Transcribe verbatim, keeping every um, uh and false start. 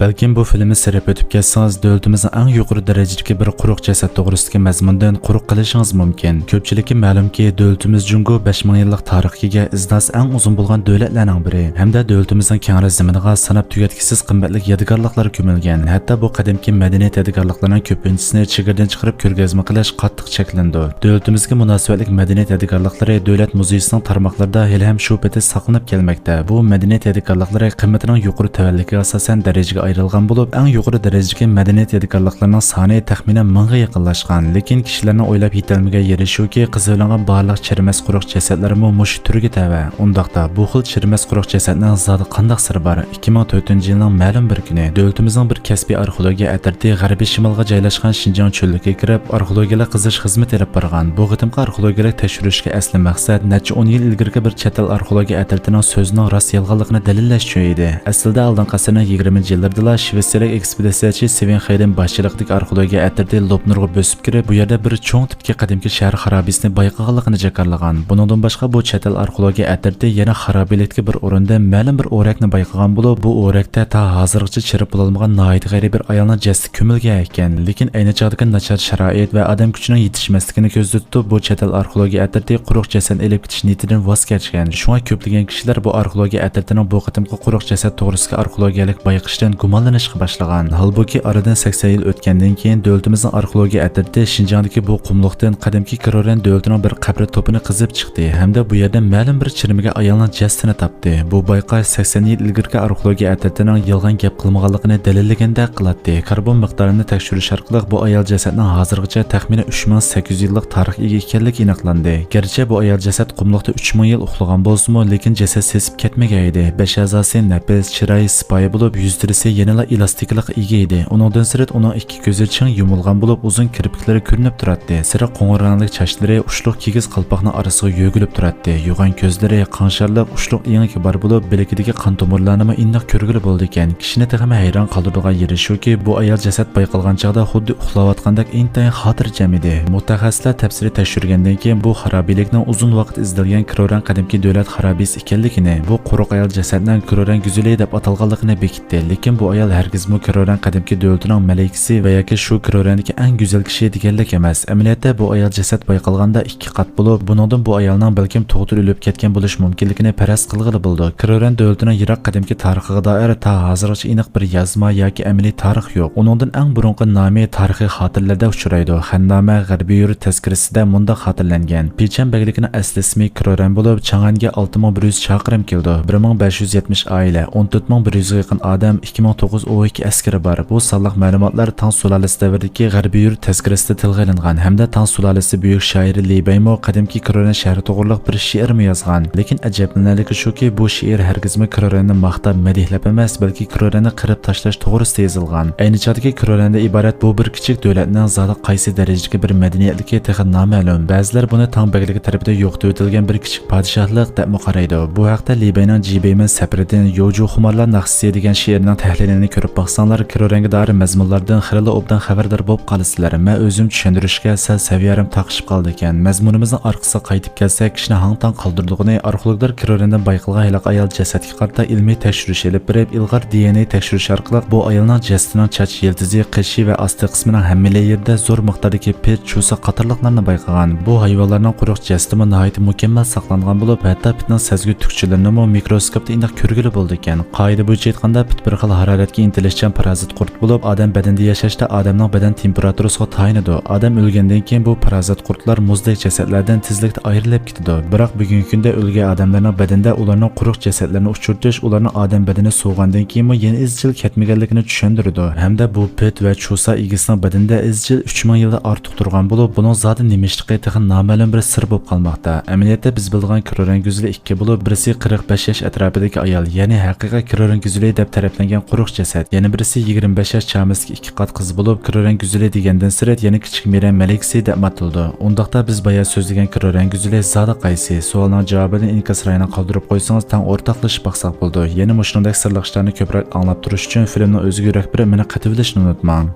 بەلكىم بۇ فىلىمنى سىيرىپ ئۆتۈپ كەتسىڭىز، دۆلىتىمىزنىڭ ئەڭ يۇقىرى دەرىجىدىكى بىر قۇرۇق جەسەت توغرىسىدىكى مەزمۇندىن قۇرۇق قېلىشىڭىز مۇمكىن. كۆپچىلىككە مەلۇمكى، دۆلىتىمىز جۇڭگو بەش مىڭ يىللىق تارىخقا ئىگە، ئىزناسى ئەڭ ئۇزۇن بولغان دۆلەتلەرنىڭ بىرى ھەمدە دۆلىتىمىزنىڭ كەڭرى زېمىنىغا ساناپ تۈگەتكۈسىز قىممەتلىك يادىكارلىقلار كۆمۈلگەن. ھەتتا بۇ قەدىمكى مەدەنىيەت يادىكارلىقلىرىنىڭ كۆپىنچىسىنى چېگرىدىن چىقىرىپ كۆرگەزمە قىلىش قاتتىق چەكلىنىدۇ. دۆلىتىمىزگە مۇناسىۋەتلىك مەدەنىيەت يادىكارلىقلىرى دۆلەت مۇزېيىسىنىڭ تارماقلىرىدا ھېلىھەم شۇ پېتى ساقلىنىپ كەلمەكتە. بۇ مەدەنىيەت يادىكارلىقلىرى قىممىتىنىڭ يۇقىرى تۆۋەنلىكىگە ئاساسەن دەرىجىگە ئايرىلغان بولۇپ، ئەڭ يۇقىرى دەرىجىدىكى مەدەنىيەت يادىكارلىقلىرىنىڭ سانى تەخمىنەن مىڭغا يېقىنلاشقان. لېكىن كىشىلەرنىڭ ئويلاپ يېتەلمىگەن يېرى شۇكى، قېزىۋېلىنغان بارلىق چىرىمەس قۇرۇق جەسەتلەرمۇ مۇشۇ تۈرگە تەۋە. ئۇنداقتا، بۇ خىل چىرىمەس قۇرۇق جەسەتنىڭ زادى قانداق سىرى بار؟ ئىككى مىڭ تۆتىنچى يىلنىڭ مەلۇم بىر كۈنى دۆلىتىمىزنىڭ بىر كەسپىي ئارخېئولوگىيە ئەترىتى غەربىي شىمالغا جايلاشقان شىنجاڭ چۆللۈكىگە كىرىپ، ئارخېئولوگىيەلىك قېزىش خىزمىتى ئېلىپ بارغان. بۇ قېتىمقى ئارخېئولوگىيەلىك تەكشۈرۈشكە ئەسلى مەقسەت نەچچە ئون يىل ئىلگىرىكى بىر چەت ئەل ئارخېئولوگىيە ئەترىتىنىڭ سۆزىنىڭ راست يالغانلىقىنى دەلىللەش ئۈچۈن ئىدى. ئەسلىدە ئالدىنقى ئەسىرنىڭ يىگىرمىنچى يىللىرىدىلا شىۋېتسىيەلىك ئېكسپېدىتسىيەچى سىۋېن خېيدېن باشچىلىقىدىكى ئارخېئولوگىيە ئەترىتى لوپنۇرغا بۆسۈپ كىرىپ، بۇ يەردە بىر چوڭ تىپتىكى قەدىمكى شەھەر خارابىسىنى بايقىغانلىقىنى جاكارلىغان. بۇنىڭدىن باشقا، بۇ چەت ئەل ئارخېئولوگىيە ئەترىتى يەنە خارابىلىكتىكى بىر ئورۇندا مەلۇم بىر ئورەكنى بايقىغان بولۇپ، بۇ ئورەكتە تا ھازىرغىچە چىرىپ بولالمىغان ناھايىتى غەرىب بىر ئايالنىڭ جەسىتى كۆمۈلگەن ئىكەن. لېكىن ئەينى چاغدىكى ناچار شارائىت ۋە ئادەم كۈچىنىڭ يېتىشمەسلىكىنى كۆزدە تۇتۇپ، بۇ چەت ئەل ئارخېئولوگىيە ئەترىتى قۇرۇق جەسەت ئېلىپ كېتىش نىيىتىدىن ۋاز كەچكەن. شۇڭا كۆپلىگەن كىشىلەر بۇ ئارخېئولوگىيە ئەترىتىنىڭ بۇ قېتىمقى قۇرۇق جەسەت توغرىسىدىكى ئارخېئولوگىيەلىك بايقىشتىن گۇمانلىنىشقا باشلىغان. ھالبۇكى، ئارىدىن سەكسەن يىل ئۆتكەندىن كېيىن، دۆلىتىمىزنىڭ ئارخېئولوگىيە ئەترىتى شىنجاڭدىكى بۇ قۇملۇقتىن قەدىمكى كرورەن دۆلىتىنىڭ بىر قەبرە توپىنى قېزىپ چىقتى ھەمدە بۇ يەردە مەلۇم بىر چىرمىگەن ئايالنىڭ جەسىتىنى تاپتى. بۇ بايقاش سەكسەن يىل ئىلگىرىكى ئارخېئولوگىيە ئەترىتىنىڭ يالغان گەپ قىلمىغانلىقىنى دەلىللىگەندەك قىلاتتى. كاربون مىقدارىنى تەكشۈرۈش ئارقىلىق بۇ ئايال جەسەتنىڭ ھازىرغىچە تەخمىنەن ئۈچ مىڭ سەككىز يۈز يىللىق تارىخقا ئىگە ئىكەنلىكى ئېنىقلاندى. گەرچە بۇ ئايال جەسەت قۇملۇقتا ئۈچ مىڭ يىل ئۇخلىغان بولسىمۇ، لېكىن جەسەت سېسىپ كەتمىگەن ئىدى. بەش ئەزاسى نەپىس، چىرايى سىپايى بولۇپ، يۈز تېرىسى يەنىلا ئېلاستىكىلىققا ئىگە ئىدى. ئۇنىڭدىن سىرت، ئۇنىڭ ئىككى كۆزى چىڭ يۇمۇلغان بولۇپ، ئۇزۇن كىرپىكلىرى كۆرۈنۈپ تۇراتتى. سېرىق قوڭۇر رەڭلىك چاچلىرى ئۇچلۇق كىگىز قالپاقنىڭ ئارىسىغا يۆگىلىپ تۇراتتى. يوغان كۆزلىرى، قاڭشارلىق ئۇچلۇق ئېڭىكى بار بولۇپ، بىلىكىدىكى قان تومۇرلارنىمۇ ئېنىق كۆرگىلى بولىدىكەن. كىشىنى تېخىمۇ ھەيران قالدۇرىدىغان يېرى شۇكى، بۇ ئايال جەسەت بايقالغان چاغدا خۇددى ئۇخلاۋاتقاندەك ئىنتايىن خاتىرجەم ئىدى. مۇتەخەسسىسلەر تەپسىلىي تەكشۈرگەندىن كېيىن، بۇ خارابىلىكنىڭ ئۇزۇن ۋاقىت ئىزدەلگەن كرورەن قەدىمكى دۆلەت خارابىسى ئىكەنلىكىنى، بۇ قۇرۇق ئايال جەسەتنىڭ كرورەن گۈزىلى دەپ ئاتالغانلىقىنى بېكىتتى. لېكىن بۇ ئايال ھەرگىزمۇ كرورەن قەدىمكى دۆلىتىنىڭ مەلىكىسى ۋە ياكى شۇ كرورەندىكى ئەڭ گۈزەل كىشى دېگەنلىك ئەمەس. ئەمەلىيەتتە، بۇ ئايال جەسەت بايقالغاندا ئىككى قات بولۇپ، بۇنىڭدىن بۇ ئايالنىڭ بەلكىم تۇغۇتىدا ئۆلۈپ كەتكەن بولۇشى مۇمكىنلىكىنى پەرەز قىلغىلى بولىدۇ. كرورەن دۆلىتىنىڭ يىراق قەدىمكى تارىخىغا دائىر تا ھازىرغىچە ئېنىق بىر يازما ياكى ئەمەلىي تارىخ يوق. ئۇنىڭدىن ئەڭ بۇرۇنقى نامى تارىخىي خاتىرىلەردە ئۇچرايدۇ. خەننامە غەربىي يۇرت تەزكىرىسىدە مۇنداق خاتىرىلەنگەن: پىچەن بەگلىكىنىڭ ئەسلى ئىسمى كرورەن بولۇپ، چاڭئەنگە ئالتە مىڭ بىر يۈز چاقىرىم كېلىدۇ. بىر مىڭ بەش يۈز يەتمىش ئائىلە، ئون تۆت مىڭ بىر يۈزگە يېقىن ئادەم، ئىككى مىڭ توققۇز يۈز ئون ئىككى ئەسكىرى بار. بۇ سانلىق مەلۇماتلار تاڭ سۇلالىسى دەۋرىدىكى غەربىي يۇرت تەزكىرىسىدە تىلغا ئېلىنغان ھەمدە تاڭ سۇلالىسى بۈيۈك شائىرى لى بەيمۇ قەدىمكى كرورەن شەھىرى توغرىلىق بىر شېئىرمۇ يازغان. لېكىن ئەجەبلىنەرلىكى شۇكى، بۇ شېئىر ھەرگىزمۇ كرورەننى ماختاپ، مەدھىيەلەپ ئەمەس، بەلكى كرورەننى قىرىپ تاشلاش توغرىسىدا يېزىلغان. ئەينى چاغدىكى كرورەندە ئىبارەت بۇ بىر كىچىك دۆلەتنىڭ زادى قايسى دەرىجىدىكى بىر مەدەنىيەتلىكى تېخى نامەلۇم. بەزىلەر بۇنى تاڭ بەگلىكى تەرىپىدىن يوقىتىۋېتىلگەن بىر كىچىك پادىشاھلىق دەپمۇ قارايدۇ. بۇ ھەقتە لى بەينىڭ جى بېيمىن سەپىرىدىن يوجۇ خۇمارلار ناخشىسى دېگەن شېئىرىنىڭ تەھلىلىنى كۆرۈپ باقساڭلار، كرورەنگە دائىر مەزمۇنلاردىن خېلىلا ئوبدان خەۋەردار بولۇپ قالىسىلەر. مەن ئۆزۈم چۈشەندۈرۈشكە سەل سەۋىيەم تاقىشىپ قالىدىكەن. مەزمۇنىمىزنىڭ ئارقىسىغا قايتىپ كەلسەك، كىشىنى ھاڭ-تاڭ قالدۇرىدىغىنى ئارخېئولوگلار كرورەندىن بايقالغان ھېلىقى ئايال جەسەتكە قارىتا ئىلمىي تەكشۈرۈش ئېلىپ بېرىپ، ئىلغار دى ئېن ئېي تەكشۈرۈش ئارقىلىق بۇ ئايالنىڭ جەسىتىنىڭ چاچ يىلتىزى، قېشى ۋە ئاستى قىسمىنىڭ ھەممىلا يېرىدە زور مىقداردىكى پىت، چۇسا قاتارلىقلارنى بايقىغان. بۇ ھايۋانلارنىڭ قۇرۇق جەسىتىمۇ ناھايىتى مۇكەممەل ساقلانغان بولۇپ، ھەتتا پىتنىڭ سەزگۈ تۈكچىلىرىنىمۇ مىكروسكوپتا ئېنىق كۆرگىلى بولىدىكەن. قائىدە بويىچە ئېيتقاندا، پىت بىر خىل ھارارەتكە ئىنتىلىشچان پارازىت قۇرت بولۇپ، ئادەم بەدىنىدە ياشاشتا ئادەمنىڭ بەدەن تېمپېراتۇرىسىغا تايىنىدۇ. ئادەم ئۆلگەندىن كېيىن بۇ پارازىت قۇرتلار مۇزدەك جەسەتلەردىن تېزلىكتە ئايرىلىپ كېتىدۇ. بىراق بۈگۈنكى كۈندە ئۆلگەن ئادەملەرنىڭ بەدىنىدە ئۇلارنىڭ قۇرۇق جەسەتلىرىنى ئۇچرىتىش ئۇلارنىڭ ئادەم بەدىنى سوۋۇغاندىن كېيىنمۇ يەنە ئىزچىل كەتمىگەنلىكىنى چۈشەندۈرىدۇ. ھەمدە بۇ پىت ۋە چۇسا ئىگىسىنىڭ بەدىنىدە ئىزچىل ئۈچ مىڭ يىلدىن ئارتۇق تۇرغان بولۇپ، بۇنىڭ زادى نېمە ئىشلىقى تېخى نامەلۇم بىر سىر بولۇپ قالماقتا. ئەمەلىيەتتە بىز بىلىدىغان كرورەن گۈزىلى ئىككى بولۇپ، بىرسى قىرىق بەش ياش ئەتراپىدىكى ئايال، يەنى ھەقىقىي كرورەن گۈزىلى دەپ تەرىپلەنگەن قۇرۇق جەسەت، يەنە بىرسى يىگىرمە بەش ياش چامىسىدىكى ئىككى قات قىز بولۇپ، كرورەن گۈزىلى دېگەندىن سىرت يەنە كىچىك مىرەن مەلىكىسى دەپمۇ ئاتىلىدۇ. ئۇنداقتا بىز بايا سۆزلىگەن كرورەن گۈزىلى زادى قايسى؟ سوئالنىڭ جاۋابىنى ئىنكاس رايىنى قالدۇرۇپ قويسىڭىز، تەڭ ئورتاقلىشىپ باقساق بولىدۇ. يەنە مۇشۇنىڭدەك سىرلىق ئىشلارنى كۆپرەك ئاڭلاپ تۇرۇش ئۈچۈن فىلىمنىڭ ئۆزىگە يۈرەك بېرىپ مېنى قېتىۋېلىشنى ئۇنتۇماڭ.